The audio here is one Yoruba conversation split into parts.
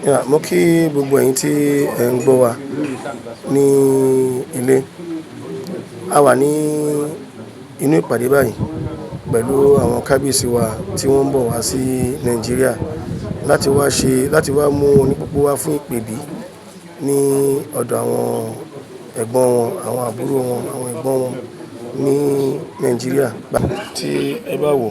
Yeah, mo kí gbogbo ẹ̀yin tí ẹ̀ ń gbọ́ wa ní ilé. A wà ní inú ìpàdé báyìí pẹ̀lú àwọn kábíyèsí wa tí wọ́n ń bọ̀ wá sí Nàìjíríà láti wá ṣe, láti wá mú onípópó wá fún ìpèbí ní ọ̀dọ̀ àwọn ẹ̀gbọ́n wọn, àwọn àbúrò wọn, àwọn ẹ̀gbọ́n wọn ní Nàìjíríà. Tí ẹ bá wò,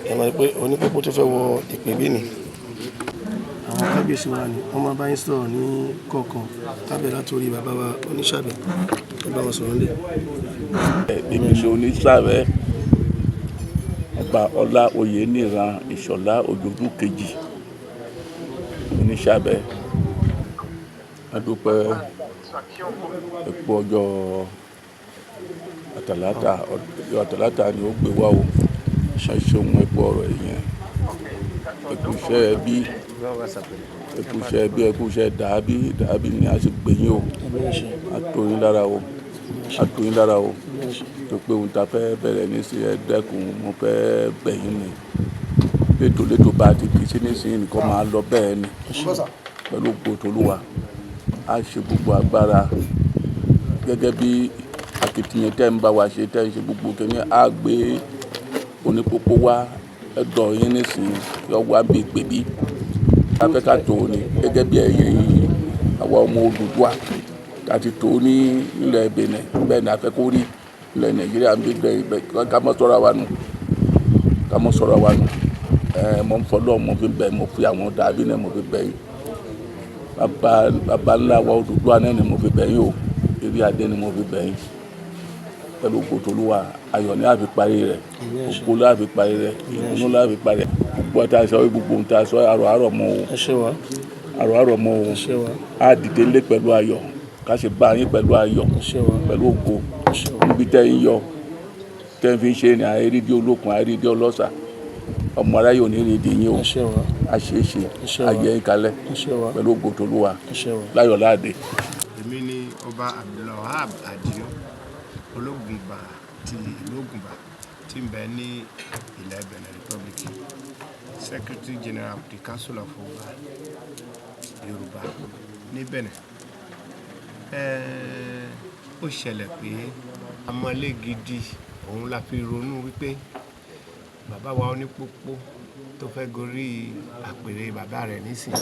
ẹ máa rí pé onípópó tó fẹ́ wọ ìpèbí ni. Àwọn kábíyèsí wa ni wọ́n máa bá yín sọ̀rọ̀ ní kọ̀ọ̀kan lábẹ́ láti orí bàbá wa oníṣàbẹ̀. Ẹ bá wọn sọ̀rọ̀ nílé. Èmi ni oníṣàbẹ̀, Ọba Ọlá Oyèníran Ìṣọ̀lá Òjòjú kejì oníṣàbẹ̀. A dúpẹ́ ẹ̀kú ọjọ́ àtàlátà, ọjọ́ àtàlátà ni ó gbé wá o. Ẹ ṣeun, ẹ̀kú ọ̀rọ̀ èèyàn, ẹ̀kú iṣẹ́ ẹbí, ẹ̀kú iṣẹ́ ẹbí, ẹ̀kú iṣẹ́ dàbí dàbí ni a sì gbé yín o. A tó yín lára o, a tó yín lára o. Tó pé ohun ta fẹ́ bẹ̀rẹ̀ ní sí ẹ dẹ́kun, mo fẹ́ bẹ̀ yín ni. Létò létò bá ti di sí nísìnyí nìkan máa lọ bẹ́ẹ̀ ni pẹ̀lú ògo t'Olúwa. A ṣe gbogbo agbára gẹ́gẹ́ bí akitiyan tẹ́ ń bá wa ṣe, tẹ́ ń ṣe gbogbo kíní. A gbé onípópó wá ẹ̀dọ̀ yín nísìnyí yọ wá bí ìpèbí. A fẹ́ ká tó ní gẹ́gẹ́ bí ẹ̀yin àwa ọmọ Odùduwà a ti tó ní ilẹ̀ Benin, bẹ́ẹ̀ ni a fẹ́ kó rí ilẹ̀ Nàìjíríà ń bí bẹ́ẹ̀, ká mọ́ sọ́ra wa nù, ká mọ́ sọ́ra wa nù. Ẹ mo ń fọlọ́, mo fi bẹ̀, mo fi àwọn dàbí náà mo fi bẹ̀ yín. Bàbá bàbá ńlá wa Odùduwà náà ni mo fi bẹ̀ yín o. Eré adé ni mo fi bẹ̀ yín. Pẹ̀lú ògo t'Olúwa, ayọ̀ ni a fi parí rẹ̀, ògo la fi parí rẹ̀, ìdùnnú la fi parí rẹ̀. Gbogbo ta sọ, gbogbo ohun ta sọ, àrò àrọ̀ mọ́ o. Ẹ ṣé wa. Àrò àrọ̀ mọ́ o. Ẹ ṣé wa. A dìde lé pẹ̀lú ayọ̀, ká ṣe bá yín pẹ̀lú ayọ̀. Ẹ ṣé wa. Pẹ̀lú ògo. Ẹ ṣé wa. Níbi tẹ́ ń yọ, tẹ́ ń fi ṣe ni àìrídìí olókun, àìrídìí ọlọ́ṣà, ọmọ aráyé ò ní rí di yín o. Ẹ ṣé wa. A ṣe é ṣe. Ẹ ṣé wa. Ayé yín kalẹ̀. Ẹ ṣé wa. Pẹ̀lú ògo t'Olúwa. Ẹ ṣé wa. Láyọ̀ láàdé. Èmi ni Ọba Abdulwahab Adio, Ológunba ti ìlú Ògùnbà tí ń bẹ ní ilẹ̀ Benin Republic, Secretary General of the Council of Ọba Yorùbá ní Benin. Ó ṣẹlẹ̀ pé amọ̀lé gidi òun la fi ronú wípé bàbá wa onípópó tó fẹ́ gorí àpèrè bàbá rẹ̀ nísìn,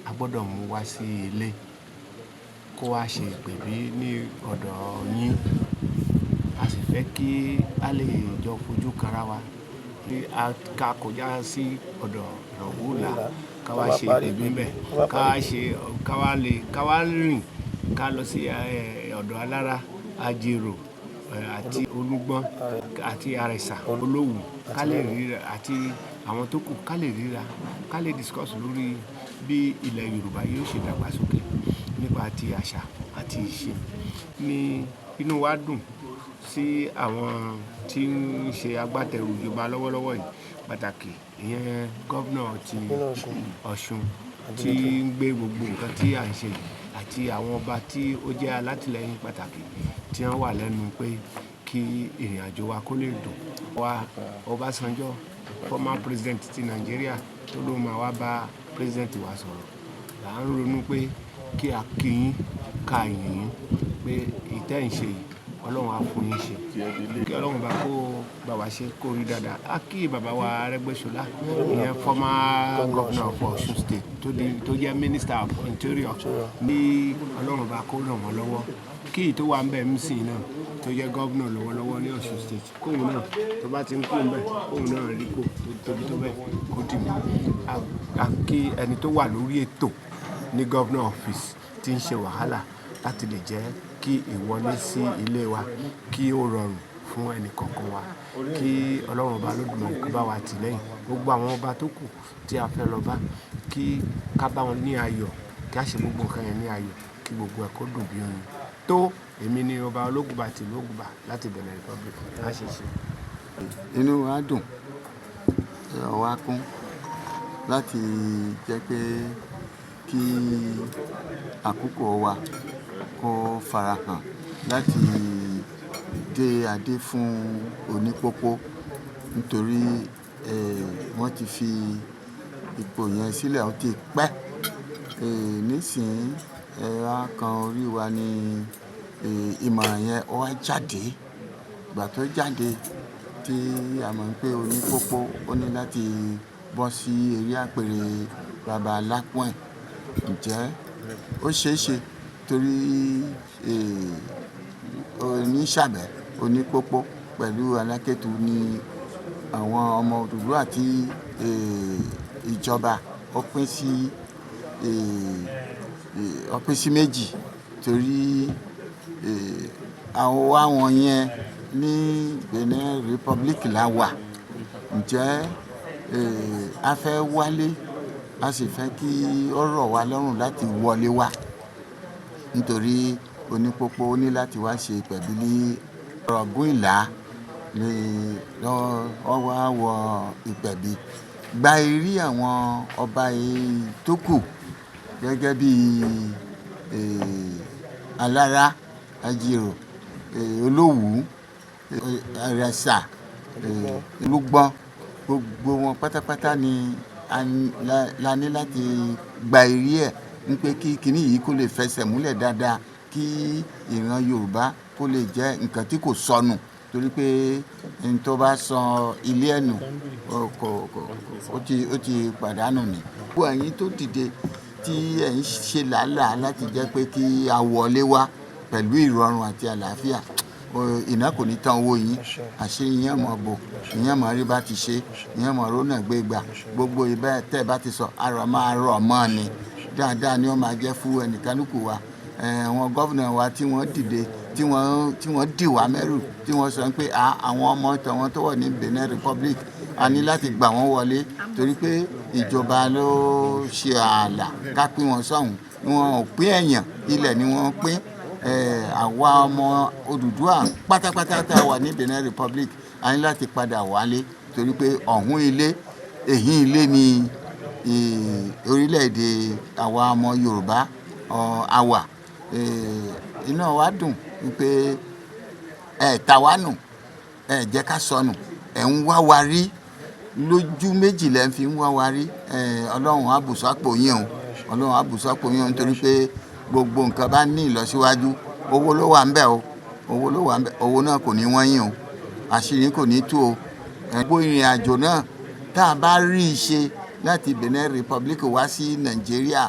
a gbọ́dọ̀ mú wá sí ilé kó wá ṣe ìpèbí ní ọ̀dọ̀ yín. A sì fẹ́ kí a lè jọ fojú kanra wa, kí a ká kọjá sí ọ̀dọ̀ Ìrọ̀wúlà, ká wá ṣe ìpèbí ńbẹ̀, ká wá ṣe, ká wá lè ká wá rìn ká lọ sí ọ̀dọ̀ Alára, Ajérò àti Olúgbọ́n àti Àrẹ̀sà, Olówù, ká lè ríra àti àwọn tó kù, ká lè ríra, ká lè discuss lórí bí ilẹ̀ Yorùbá yóò ṣe dàgbàsókè nípa ti àṣà àti ìṣe. Ní inú wa dùn sí àwọn tí ń ṣe agbátẹrù ìjọba lọ́wọ́lọ́wọ́ yìí, pàtàkì ìyẹn governor ti Ọ̀ṣun tí ń gbé gbogbo nǹkan tí à ń ṣe yìí, àti àwọn ọba tí ó jẹ́ alátìlẹ́yìn pàtàkì tí wọ́n wà lẹ́nu pé kí ìrìn àjò wa kó lè dùn. Wa Ọbásanjọ́, former president ti Nàìjíríà, tó ló máa wá bá president wa sọ̀rọ̀, là ń ronú pé kí a kí yín, ká yìn yín pé ìtẹ́ ń ṣe yìí, Ọlọ́run á fún yín ṣe, kí Ọlọ́run bá kó bá wa ṣe kó rí dáadáa. A kí bàbá wa Arẹ́gbẹ́ṣọlá, ìyẹn former governor of Ọ̀ṣun State tó di tó jẹ́ minister of interior, ní Ọlọ́run bá kó ràn wọ́n lọ́wọ́, kí èyí tó wà ń bẹ̀ ń sìn náà tó jẹ́ governor lọ́wọ́lọ́wọ́ ní Ọ̀ṣun State, kóun náà tó bá ti ń kó ń bẹ̀, kóun náà rí kó tó tóbi tó bẹ̀ kó dì mú. A kí ẹni tó wà lórí ètò ní governor office tí ń ṣe wàhálà láti lè jẹ́ kí ìwọlé sí ilé wa kí ó rọrùn fún ẹnì kọ̀ọ̀kan wa, kí Ọlọ́run Ọba Olódùmarè kó bá wa tì lẹ́yìn gbogbo àwọn ọba tó kù tí a fẹ́ lọ bá, kí ká bá wọn ní ayọ̀, kí a ṣe gbogbo nǹkan yẹn ní ayọ̀, kí gbogbo ẹ̀ kó dùn bí oyin tó. Èmi ni Ọba Ológunba tìlú Ògùnbà láti Benin Republic. A ṣe ṣe. Inú wa dùn, ayọ̀ wa kún láti jẹ́ pé kí àkókò wa kó farahàn láti dé adé fún onípópó, nítorí wọ́n ti fi ipò yẹn sílẹ̀, ó ti pẹ́. Nísìnyí ẹ wá kan orí wa ní ìmọ̀ràn yẹn ó wá jáde. Ìgbà tó jáde tí a mọ̀ pé onípópó ó ní láti bọ́ sí eré àpèrè baba Alápọ̀n. Ǹjẹ́ ó ṣe é ṣe torí onísàbẹ̀ onípópó pẹ̀lú Alákétu ní àwọn ọmọ Odùduwà àti ìjọba ó pín sí ó pín sí méjì torí àwọn àwọn yẹn ní Benin Republic la wà. Ǹjẹ́ a fẹ́ wálé, a sì fẹ́ kí ó rọ̀ wá lọ́rùn láti wọlé wá nítorí onípópó ó ní láti wá ṣe pẹ̀lú ní ọ̀rọ̀gún ìlà ní lọ́ wá wọ ìpẹ̀bí. Gba ìrí àwọn ọba yìí tó kù gẹ́gẹ́ bí Alára, Ajerò, Olówù, Àrẹ̀sà, Olúgbọ́n, gbogbo wọn pátápátá ni la ní láti gba ìrí ẹ̀ ń pé kí kíní yìí kó lè fẹsẹ̀ múlẹ̀ dáadáa, kí ìran Yorùbá kó lè jẹ́ nǹkan tí kò sọnù torí pé ẹni tó bá sọ ilé ẹ̀ nù ó ti pàdánù ni. Gbogbo ẹ̀yin tó dìde tí ẹ̀ ń ṣe làálàá láti jẹ́ pé kí a wọlé wá pẹ̀lú ìrọ̀rùn àti àlàáfíà, iná kò ní tán owó yín, àṣírí yín mọ̀ bò, ìyẹn mọ̀ rí bá ti ṣe, ìyẹn mọ̀ rónà gbé gbà. Gbogbo ìbá tẹ́ bá ti sọ, arọ̀ máa rọ̀ mọ́ ni. Dáadáa ni ó máa jẹ́ fún ẹnìkanúkù wa. Àwọn gómìnà wa tí wọ́n dìde, tí wọ́n dì wá mẹ́rù, tí wọ́n sọ pé àwọn ọmọ tàwọn tó wà ní Benin Republic a ní láti gbà wọ́n wọlé torí pé ìjọba ló ṣe ààlà ká pín wọn sọ́hùn. Wọn ò pín ẹ̀yàn, ilẹ̀ ni wọ́n pín. Àwa ọmọ Odùduwà pátápátá tá a wà ní Benin Republic a ní láti padà wálé torí pé ọ̀hún ilé, èhín ilé ni orílẹ̀-èdè àwa ọmọ Yorùbá a wà. Inú wa dùn wípé ẹ ta wá nù, ẹ jẹ́ ká sọnù, ẹ ń wá wa rí lójú méjì lẹ́ ń fi ń wá wa rí. Ọlọ́run á bù sápò yín o, Ọlọ́run á bù sápò yín o nítorí pé gbogbo nǹkan bá ní ìlọsíwájú, owó ló wà ńbẹ̀ o, owó ló wà ńbẹ̀, owó náà kò ní wọ́n yín o, àṣírí kò ní tú o. Gbogbo ìrìn àjò náà tá a bá rí i ṣe láti Benin Republic wá sí Nàìjíríà,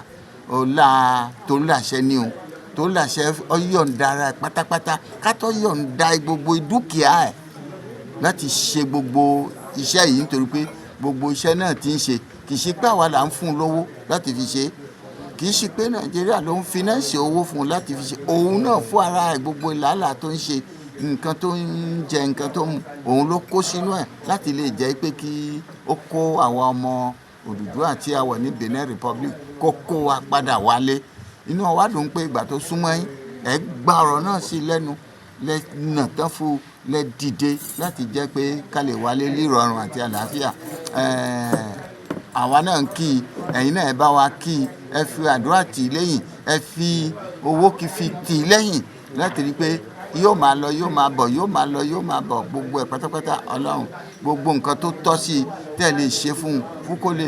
ọlá tó láṣẹ ni o, tó láṣẹ ó yọ̀ǹda ara ẹ̀ pátápátá, ká tó yọ̀ǹda gbogbo dúkìá ẹ̀ láti ṣe gbogbo iṣẹ́ yìí nítorí pé gbogbo iṣẹ́ náà tí ń ṣe kì í ṣe pé àwa là ń fún un lówó láti fi ṣe, kì í ṣe pé Nàìjíríà ló ń finance owó fún un láti fi ṣe, òun náà fún ara ẹ̀ gbogbo làálàá tó ń ṣe, nǹkan tó ń jẹ, nǹkan tó ń mu, òun ló kó sínú ẹ̀ láti lè jẹ́ pé kí ó kó àwa ọmọ Odùduwà tí a wà ní Benin Republic kó kó wa padà wálé. Inú wa dùn pé ìgbà tó súnmọ́ yín, ẹ gba ọ̀rọ̀ náà sí lẹ́nu, lẹ nà tán fún, lẹ dìde láti jẹ́ pé ká lè wálé nírọ̀rùn àti àlàáfíà. Àwa náà ń kí i, ẹ̀yin náà ẹ bá wa kí i, ẹ fi àdúrà tì í lẹ́yìn, ẹ fi owó kí fi tì í lẹ́yìn láti rí pé yóò máa lọ, yóò máa bọ̀, yóò máa lọ, yóò máa bọ̀, gbogbo ẹ̀ pátápátá Ọlọ́run, gbogbo nǹkan tó tọ́ sí i tẹ́ lè ṣe fún un, fún kó lè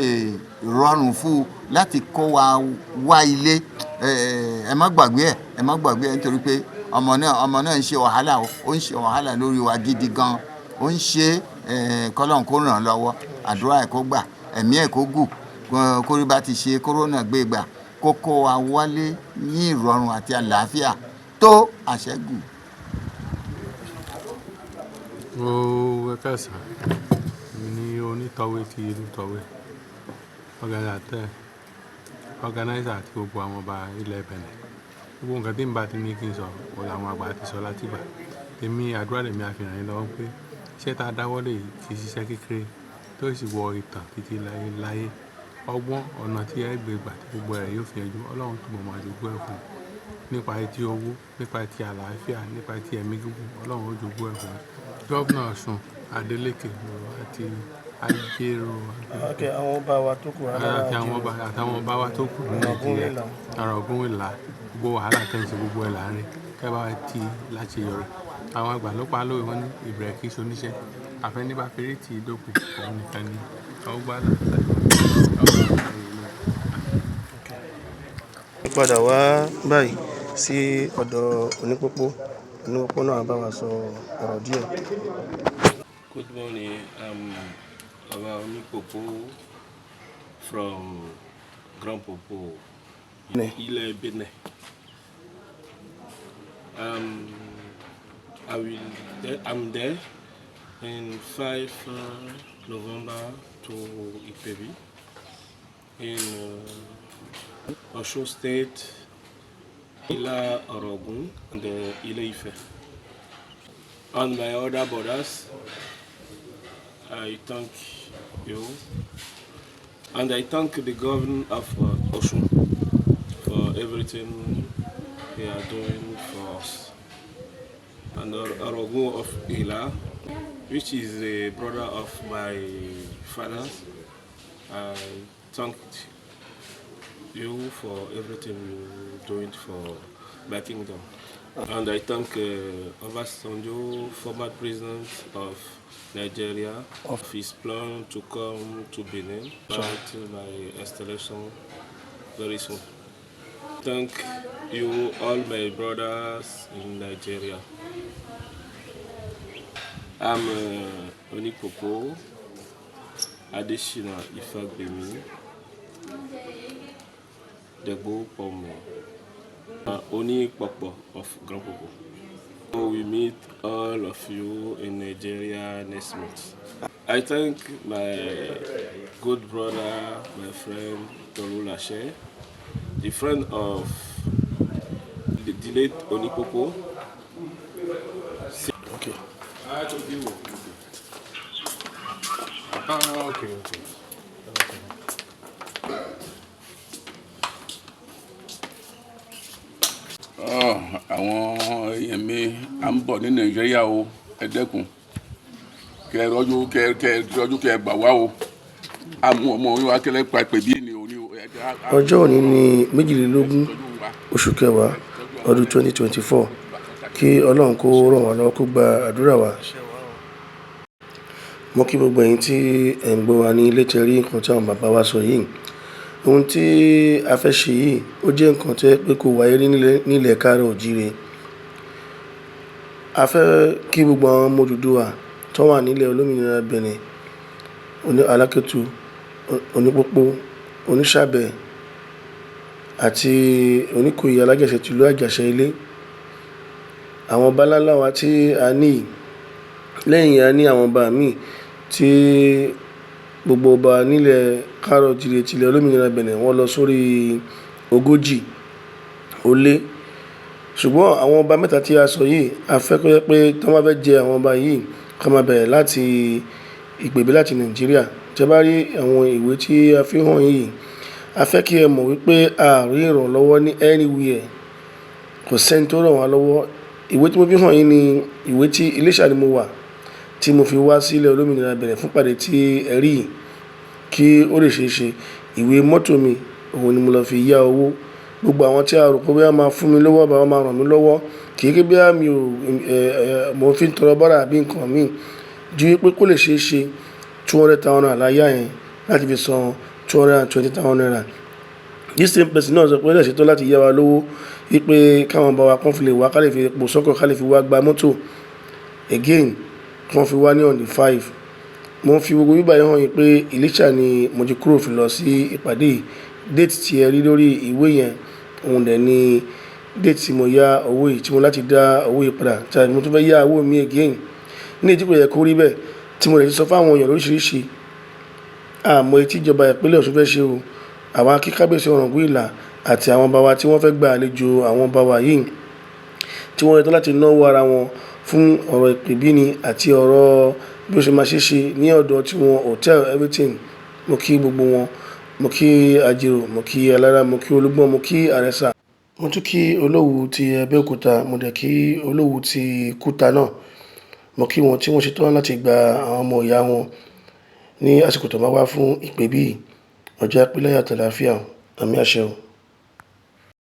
rọrùn fún un láti kó wa wá ilé. Ẹ má gbàgbé ẹ̀, ẹ má gbàgbé ẹ̀ nítorí pé ọmọ náà ń ṣe wàhálà o, ó ń ṣe wàhálà lórí wa gidi gan, ó ń ṣe k'Ọlọ́run kó ràn án lọ́wọ́, àdúrà ẹ̀ kó gbà, ẹ̀mí ẹ̀ kó gùn, kórí bá ti ṣe kórónà gbé gbà, kó kó wa wálé ní ìrọ̀rùn àti àlàáfíà tó àṣẹ́gùn. Ó ẹ káàsán, èmi ni onítọ̀wé ti ìlú Tọ̀wé, organizer àti gbogbo àwọn ọba ilẹ̀ Benin. Gbogbo nǹkan tí ń bá ti ní kí n sọ, òun làwọn àgbà ti sọ láti ìgbà. Èmi àdúrà lèmi á fi ràn yín lọ́wọ́ pé iṣẹ́ tá a dáwọ́ lé yìí kì í ṣiṣẹ́ kékeré tó sì wọ ìtàn títí láyé láyé. Ọgbọ́n ọ̀nà tí ẹ gbé gbà tí gbogbo rẹ̀ yóò fi yanjú, Ọlọ́run túbọ̀ máa jogún ẹ̀ fún un. Nípa ti owó, nípa ti àlàáfíà, nípa ti ẹ̀mí gígùn, Ọlọ́run ó jogún ẹ̀ fún un. Gómìnà Ọ̀ṣun Adeleke àti Ajero. Ok, àwọn ọba wa tó kù, Alára àti àwọn ọba, àtàwọn ọba wa tó kù ní Nàìjíríà, Ọ̀ràngún Ìlá, gbogbo wàhálà tẹ́ ń ṣe gbogbo ẹ̀ láàrin, kẹ́ bá wa ti láti yọrí. Àwọn àgbà ló pa lówe wọn ní ìbẹ̀rẹ̀ kì í ṣe oníṣẹ́. Àfẹ́ní bá feré tì í dópin, òun nìkan ni ó gbá là. Padà wá báyìí sí ọ̀dọ̀ Onípópó. Onípópó náà bá wa sọ ọ̀rọ̀ díẹ̀. Good morning. I'm Oba Onipopo from Grand Popo, Ile Benin. I will. I'm there in 5 November to Ipebi in Osun State, Ila Orogun, and Ile Ife. And my other brothers, I thank you, and I thank the governor of Osun for everything they are doing for us. And Orogun of Ila, which is the brother of my father, I thank you for everything you're doing for my kingdom. And I thank Obasanjo, former president of Nigeria, of his plan to come to Benin until my installation very soon. Thank you all my brothers in Nigeria. I'm Onipopo Adesina Ifagbemi Degbo Pomo, Onipopo of Grand Popo. We meet all of you in Nigeria next month. I thank my good brother, my friend Tolu Lashe, the friend of the late Onipopo. Okay. Ah, okay. Ọ, àwọn èèyàn mi, à ń bọ̀ ní Nàìjíríà o. Ẹ dẹ́kun, kẹ rọ́jú, kẹ rọ́jú, kẹ gbà wá o. Àmú ọmọ yín wá kẹlẹ́ pa pè bí ènìyàn ní o. Ọjọ́ òní ní 22 oṣù kẹwàá ọdún 2024. Kí Ọlọ́run kó ràn wá lọ́wọ́, kó gba àdúrà wa. Mo kí gbogbo ẹ̀yin tí ẹ̀ ń gbọ́ wa ní ilé. Tẹ́ rí nǹkan tí àwọn bàbá wa sọ yìí. Ohun tí a fẹ́ ṣe yìí, ó jẹ́ nǹkan tó jẹ́ pé kò wáyé rí nílẹ̀ káàárọ̀ òjíire. A fẹ́ kí gbogbo àwọn ọmọ Odùduwà tó wà nílẹ̀ olómìnira Benin, oní Alákẹ́tù, Onípópó, Oníṣàbẹ̀ àti Oníkòyí Alájàṣẹ́ tìlú Àjàṣẹ́ Ilé. Àwọn ọba ńláńlá wa tí a ní yìí, lẹ́yìn a ní àwọn ọba míì tí gbogbo ọba nílẹ̀ káàárọ̀ òjíire tilẹ̀ olómìnira Benin, wọ́n lọ sórí 40. Ṣùgbọ́n àwọn ọba mẹ́ta tí a sọ yìí, a fẹ́ kó jẹ́ pé tí wọ́n bá fẹ́ jẹ àwọn ọba yìí, ká máa bẹ̀rẹ̀ láti Ìpèbí láti Nàìjíríà. Tí ẹ bá rí àwọn ìwé tí a fi hàn yìí, a fẹ́ kí ẹ mọ̀ wípé a rí ìrànlọ́wọ́ ní anywhere. Kò sẹ́ni tó ràn wá lọ́wọ́. Ìwé tí mo fi hàn yín ni ìwé tí Iléṣà ni mo wà tí mo fi wá sílẹ̀ olómìnira Benin fún ìpàdé tí ẹ rí yìí kí ó lè ṣe é ṣe. Ìwé mọ́tò mi, òun ni mo lọ fi yá owó. Gbogbo àwọn tí a rò pé bóyá máa fún mi lówó àbí wọ́n máa ràn mí lọ́wọ́, kì í ṣe bóyá mi ò, mo fi ń tọrọ bárà àbí nǹkan mi ju wípé kó lè ṣe é ṣe. 200,000 naira la yá yẹn láti fi san ₦220,000. This same person náà sọ pé ó lè ṣetán láti yá wa lówó wípé káwọn bá wa kán fi lè wá, ká lè fi epo sọ́kọ̀, ká lè fi wá gba mọ́tò again, kí wọ́n fi wá ní on the 5. Mo ń fi gbogbo bíbá yìí hàn yín pé Iléṣà ni mo ti kúrò fi lọ sí ìpàdé yìí. Date tí ẹ rí lórí ìwé yẹn, òun dẹ̀ ni date tí mo yá owó yìí, tí mo láti dá owó yìí padà. Tàbí mo tún fẹ́ yá owó mi again. Ní èyí tí kò yẹ kó rí bẹ́ẹ̀, tí mo lè ti sọ fún àwọn èèyàn lóríṣiríṣi. Àmọ́ èyí tí ìjọba ìpínlẹ̀ Ọ̀ṣun fẹ́ ṣe o. Àwa kí Kábíyèsí Ọ̀ràngún Ìlà àti àwọn ọba wa tí wọ́n fẹ́ gba àlejò àwọn ọba wa yìí, tí wọ́n ṣetán láti náwó ara wọn fún ọ̀rọ̀ ìpèbí ni àti ọ̀rọ̀ bí ó ṣe máa ṣe ṣe ní ọ̀dọ̀ tí wọn, hotel, everything. Mo kí gbogbo wọn. Mo kí Àjèrò, mo kí Alára, mo kí Olúgbọ́n, mo kí Àrẹ̀sà. Mo tún kí Olówu ti Abẹ́òkúta, mo dẹ̀ kí Olówu ti Kúta náà. Mo kí wọn tí wọ́n ṣetán láti gba àwọn ọmọ ìyá wọn ní àsìkò tó máa wá fún ìpèbí yìí. Ọjọ́ á pẹ́ láyọ̀ àti àlàáfíà. Àmín àṣẹ o.